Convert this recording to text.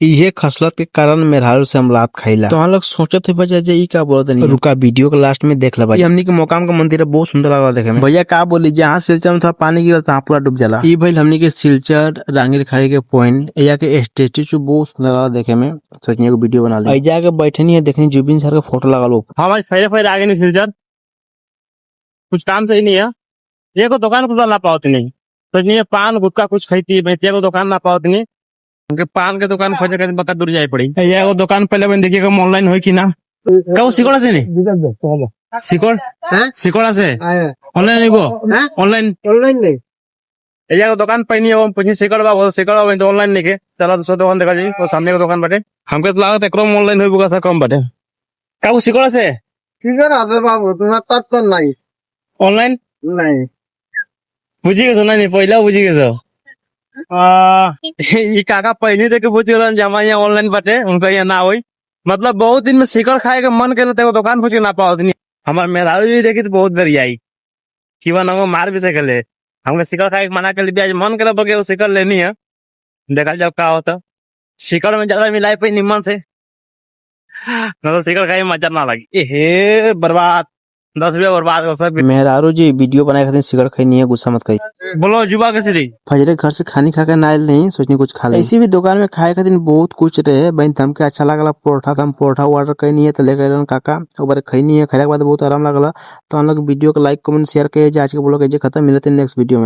इहे खसलत के कारण मेहरारू से हम लात खाइला। तो हम लोग सोचत हई जे ई का बोलत नहीं, रुका वीडियो के लास्ट में देख लेबा। ई हमनी के मोकाम के मंदिर है, बहुत सुंदर लागल देखे में। भैया का बोली, जहां सिलचर में थोड़ा पानी गिरल तहां पूरा डूब जाला। ई भइल हमनी के सिलचर रांगीर के पॉइंट, एजा के स्टैचू बहुत सुंदर लागल देखे में। सोचनी एगो वीडियो बना ली। एजा के बैठनी है देखनी जुबिन सर के फोटो लागल हो। हम आज फैले फैले आगे नहीं सिलचर, कुछ काम सही नहीं है। एगो दुकान खुला ना पाओ नहीं, सोचनी पान गुटखा कुछ खैती एगो दुकान ना पाओ नहीं। उनके पान के दुकान खोजे के बता दूर जाए पड़ी। एगो दुकान पहले बन देखिए ऑनलाइन होई कि ना। কাউ শিকড় আছে নি? শিকড় শিকড় আছে? অনলাইন নিব? অনলাইন অনলাইন নেই। এই एगो दुकान पैनी हो पूछी सिकड़ बा, बहुत सिकड़ बा तो ऑनलाइन नहीं के। चला दूसरा दुकान देखा जाई, वो सामने के दुकान बाटे। हमके तो लागत एकरो में ऑनलाइन होई सा कम बाटे। काऊ सिकड़ আছে? ঠিক আছে বাবু, তোমার তত্ত্ব নাই। অনলাইন নাই। বুঝি গেছো না নি? পয়লা বুঝি গেছো। ई काका पहले देख के बुझ गेलन जे हमारे यहाँ ऑनलाइन बाटे, उनका यहाँ ना होई। मतलब बहुत दिन में सिकड़ खाए के मन केले तो दुकान खोज के ना पाओ। हमार मेहरारू भी देखी तो बहुत गरियाई कि बा नगो मार भी सकले। हमके सिकड़ खाए के मना कर आज मन केले बके सिकड़ लेनी है। देखल जाओ का होता। सिकड़ में ज्यादा मिलाई पे निमन से ना तो सिकड़ खाए में मजा ना लगी। एहे बर्बाद 10 रुपया बर्बाद हो सब। मेहरारू जी वीडियो बनाए खातिर सिगरेट खैनी है, गुस्सा मत करी। बोलो जुबा कैसे रही? फजरे घर से खानी खा के ना आइल नहीं, सोचनी कुछ खा ले। ऐसी भी दुकान में खाए खातिर बहुत कुछ रहे बहन। हमके अच्छा लागला परोठा, तो हम परोठा ऑर्डर कैनी है तो लेकर अइलन काका, ओकरे खैनी है। खैला के बाद बहुत आराम लागला। तो हम लोग वीडियो को लाइक कमेंट शेयर करिए। आज के ब्लॉग ऐसे खत्म, मिलते हैं नेक्स्ट वीडियो में।